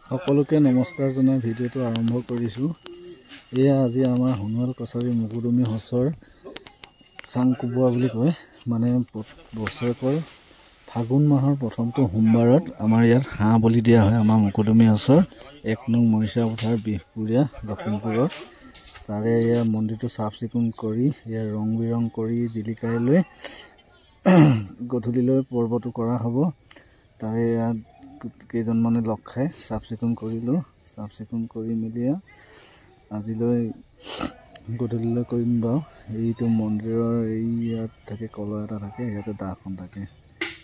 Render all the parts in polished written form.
সকলোকে নমস্কাৰ জনাই ভিডিঅ'টো আৰম্ভ কৰিছোঁ। এয়া আজি আমাৰ সোণোৱাল কছাৰী মুকুদুমী সঁচৰ চাং কোবোৱা বুলি কয়। মানে বছৰেকৰ ফাগুন মাহৰ প্ৰথমটো সোমবাৰত আমাৰ ইয়াত হাঁহ বলি দিয়া হয়। আমাৰ মুকুদুমী সঁচৰ ১ নং মৰিচা পথাৰ বিহপুৰীয়া লখিমপুৰৰ তাৰে ইয়াৰ মন্দিৰটো চাফ চিকুণ কৰি ইয়াৰ ৰং বিৰং কৰি জিলিকাই লৈ গধূলিলৈ পৰ্বটো কৰা হ'ব। তাৰে ইয়াত কেইজনমানে লগ খাই চাফ চিকুণ কৰিলোঁ। চাফ চিকুণ কৰি মেলি আজিলৈ গধূলিলৈ কৰিম বাৰু। এইটো মন্দিৰৰ এই ইয়াত থাকে কলহ এটা থাকে, ইয়াতে দাখন থাকে।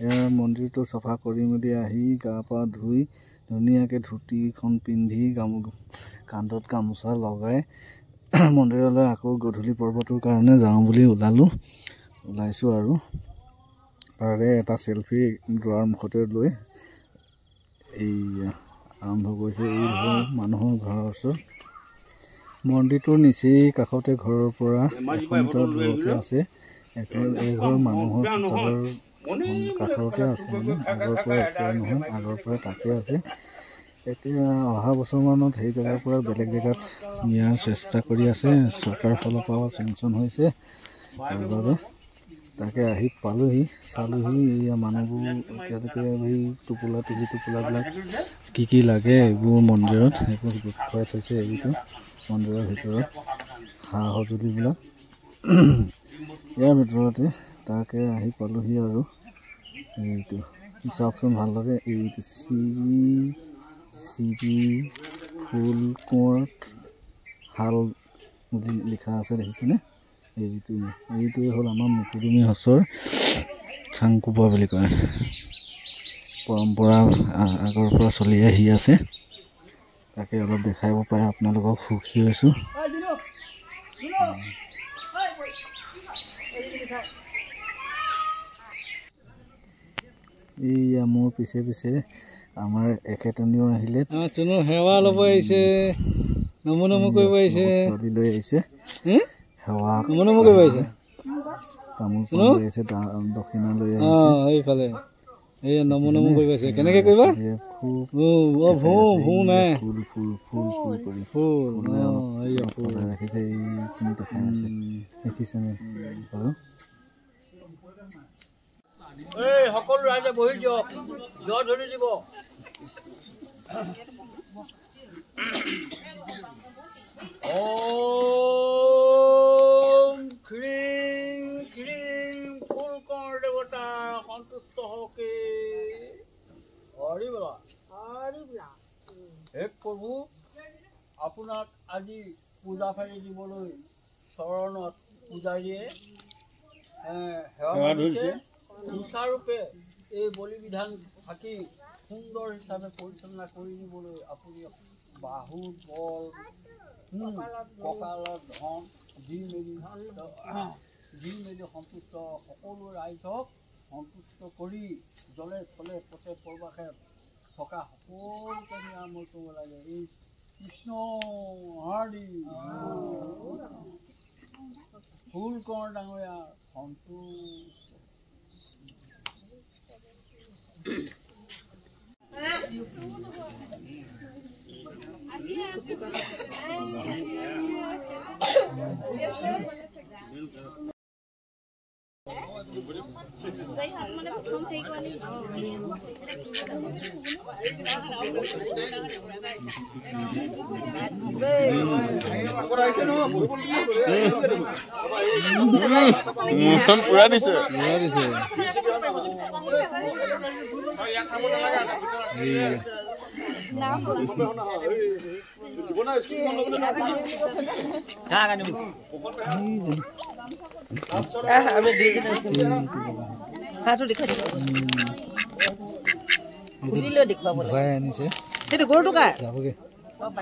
ইয়াৰ মন্দিৰটো চফা কৰি মেলি আহি গা পা ধুই ধুনীয়াকৈ ধুতিখন পিন্ধি কান্ধত গামোচা লগাই মন্দিৰলৈ আকৌ গধূলি পৰ্বটোৰ কাৰণে যাওঁ বুলি ওলাইছোঁ আৰু তাৰে এটা চেলফি দুৱাৰ মুখতে লৈ এই আৰম্ভ কৰিছে। এই মানুহৰ ঘৰৰ ওচৰত মন্দিৰটোৰ নিচেই কাষতে ঘৰৰ পৰা ১০০ মিটাৰ দূৰতে আছে। এঘৰ মানুহৰ চোতালৰ কাষৰতে আছে, মানে আগৰ পৰা এতিয়া নহয়, আগৰ পৰা তাতে আছে। এতিয়া অহা বছৰমানত সেই জেগাৰ পৰা বেলেগ জেগাত নিয়াৰ চেষ্টা কৰি আছে। চৰকাৰৰ ফালৰ পৰাও চেংচন হৈছে, তাৰ বাবে তাকে আহি পালোহি, চালোহি। এইয়া মানুহবোৰ এতিয়ালৈকে এই টোপোলা তুলি টোপোলাবিলাক কি কি লাগে এইবোৰ মন্দিৰত সেইবোৰ গোট খুৱাই থৈছে। এইটো মন্দিৰৰ ভিতৰত সা সঁজুলিবিলাক ইয়াৰ ভিতৰতে তাকে আহি পালোহি। আৰু এইটো চাওকচোন ভালদৰে, এইটো শ্ৰী ফুল কোঁৱৰ শাল বুলি লিখা আছে, দেখিছেনে? এইটোৱে হ'ল আমাৰ মুকুদুমী সঁচৰ চাং কোবোৱা বুলি কয়। পৰম্পৰা আগৰ পৰা চলি আহি আছে, তাকে অলপ দেখাব পাৰে আপোনালোকক, সুখী হৈছোঁ। এইয়া মোৰ পিছে পিছে আমাৰ এখেতনিও আহিলে, সেৱা ল'ব আহিছে, নমো নমো কৰিব আহিছে, ছোৱালী লৈ আহিছে, সেৱা নমো নমো কৰিব আহিছে, তামোল পাণ লৈ আহিছে, দক্ষিণা লৈ আহিছে। এইফালে এই নমো নমো কৰিব আহিছে। কেনেকে কৰিবা? ভূ নাই, ফুল ফুল ফুল ফুল কৰি ফুল ফুল ৰাখিছে। এইখিনি দেখাই আছে, দেখিছেনে বাৰু? এই সকলো ৰাইজে বহি দিয়ক, জ্বৰ ধৰি দিব। ওম খ্ৰীং খ্ৰীং ফুলকৰ দেৱতা সন্তুষ্ট হওকে। হৰি বোলা। হে প্ৰভু, আপোনাক আজি পূজা ফালি দিবলৈ চৰণত পূজাৰীয়ে সেৱা ধৰিছে। সুচাৰুৰূপে এই বলি বিধান থাকি সুন্দৰ হিচাপে পৰিচালনা কৰি দিবলৈ আপুনি বাহু বল কঁকালত ধন দি মেলি সন্তুষ্ট সকলো ৰাইজক সন্তুষ্ট কৰি জলে থলে পথে প্ৰবাসে থকা সকলোকে নিৰাময় কৰিব লাগে। এই কৃষ্ণ হৰি ফুল কোঁৱৰ ডাঙৰীয়া সন্তুষ্ট। মোচন পুৰা দিছে,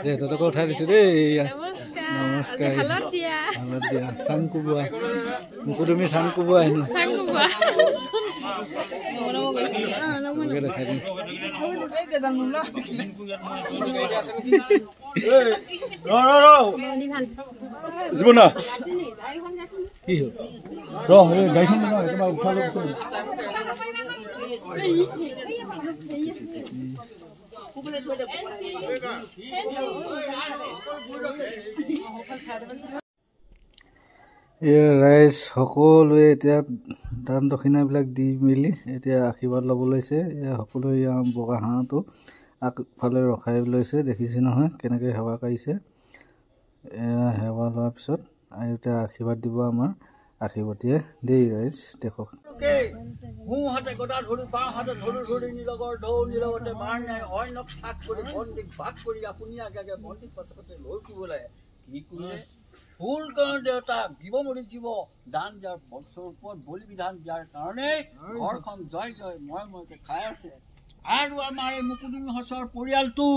দেউতাকো উঠাই দিছো দেই। নমস্কাৰ, হালত দিয়া চাং কোবোৱা মুকুদুমী চাং কোবোৱা হেনো দেখাই দিম। কি হ'ল? গাড়ীখন এই ৰাইজ সকলোৱে এতিয়া দান দক্ষিণাবিলাক দি মেলি এতিয়া আশীৰ্বাদ ল'ব লৈছে। এয়া সকলোৱে ইয়াৰ বগা হাঁহটো আগফালে ৰখাই লৈছে, দেখিছে নহয় কেনেকৈ সেৱা কৰিছে। এয়া সেৱা লোৱাৰ পিছত আৰু এতিয়া আশীৰ্বাদ দিব আমাৰ আশীৰ্বাদীয়ে দেই ৰাইজ। দেখক সোঁহাতে গদা ধৰি বাওঁহাতে ধৰি ধৰি নিলগৰ ঢৌ নিলগতে মাৰ নাই অন্যক থাক কৰি বন্দীক ভাগ কৰি আপুনি আগে আগে বন্দীক পাছে পাছে লৈ ফুৰিব লাগে। কি কৰিলে ফুল কাৰণ দেউতাক জীৱ মৰি জীৱ দান দিয়াৰ স্বৰূপত বলি বিধান দিয়াৰ কাৰণে ঘৰখন জয় জয় ময় ময়কে খাই আছে। আৰু আমাৰ এই মুকুদিনী সঁচৰ পৰিয়ালটো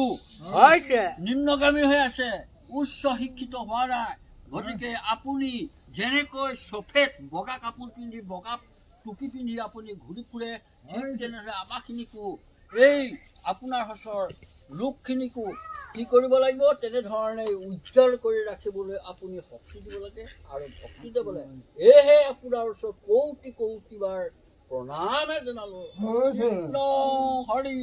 নিম্নগামী হৈ আছে, উচ্চ শিক্ষিত হোৱা নাই। গতিকে আপুনি যেনেকৈ চফেদ বগা কাপোৰ পিন্ধি বগা টুপি পিন্ধি আপুনি ঘূৰি ফুৰে, ঠিক তেনেদৰে আমাৰখিনিকো এই আপোনাৰ সঁচৰ লোকখিনিকো কি কৰিব লাগিব, তেনেধৰণে উজ্জ্বল কৰি ৰাখিবলৈ আপুনি শক্তি দিব লাগে আৰু ভক্তি দিব লাগে। এয়েহে আপোনাৰ ওচৰত কৌটি কৌটিবাৰ প্ৰণামে জনালো। কৃষ্ণ হৰি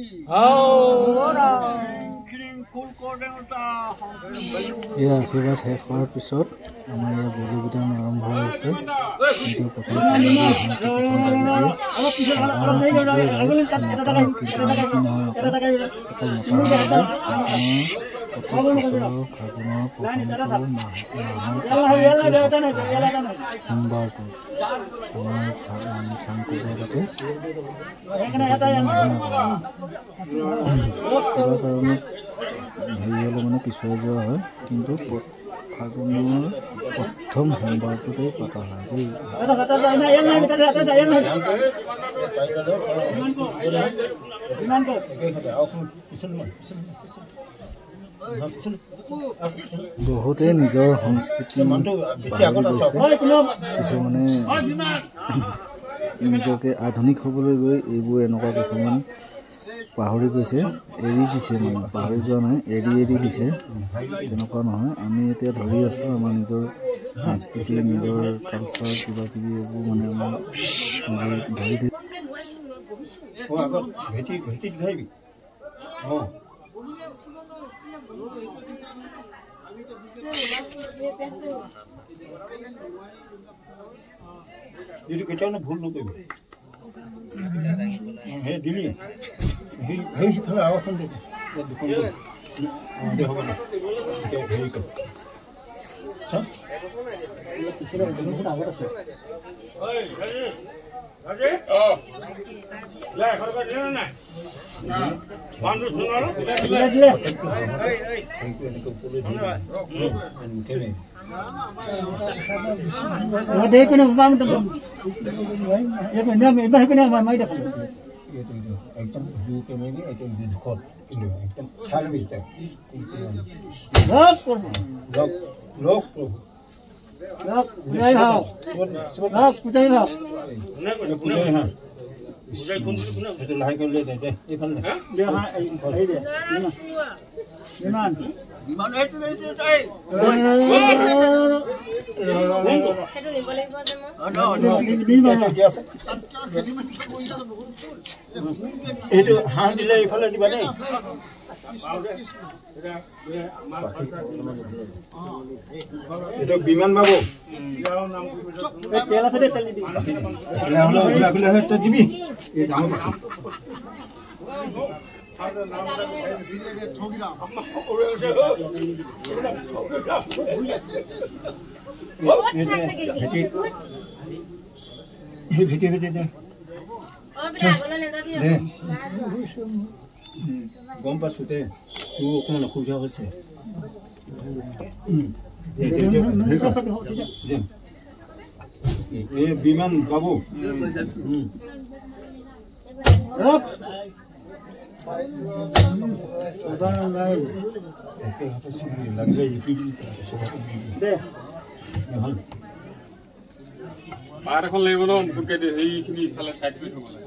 এই আশীৰ্বাদ শেষ হোৱাৰ পিছত আমাৰ ইয়াৰ বলি বিধান আৰম্ভ হৈছে। কিন্তু প্ৰথম ফাগুনৰ প্ৰথমটো মাহৰ সোমবাৰটো আমাৰ চাংকুবৰ পাতে। কিবা কাৰণত হেৰি হ'লে মানে পিছুৱাই যোৱা হয়, কিন্তু ফাগুনৰ প্ৰথম সোমবাৰটোতেই পতা হয় দেই। বহুতে নিজৰ সংস্কৃতি পাহৰি গৈছে, কিছুমানে নিজকে আধুনিক হ'বলৈ গৈ এইবোৰ এনেকুৱা কিছুমান পাহৰি গৈছে, এৰি দিছে, মানে পাহৰি যোৱা নাই, এৰি এৰি দিছে, তেনেকুৱা নহয়। আমি এতিয়া ধৰি আছোঁ আমাৰ নিজৰ সংস্কৃতি, নিজৰ কালচাৰ, কিবা কিবি এইবোৰ মানে আমাৰ নিজে ধৰি। এইটো কেতিয়াও ভুল নকৰিবি। সেই দিলি সেই সিফালে আৰু এখন দে, দুখন দে, হ'ব দে। এতিয়া হেৰি কৰ, আগত আছে। একদম জোৰকে মাৰিবি, একদম জোখত, কিন্তু একদম চাই ল'বি। লগ লগ প্ৰভু এইটো হাঁহ দিলে এইফালে দিবা দেই। এইটো বিমান বাবু দিবি। এই ডাঙৰ ভেটি ভেটি দে, গম পাইছো দে, তোৰ অকণমান অসুবিধা হৈছে। এই বিমান বাবু পাত এখন লাগিব ন, মুখকে সেইখিনি ইফালে চাইড কৰি থ'ব লাগে।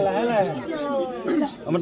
লাহে লাহে। আমাৰ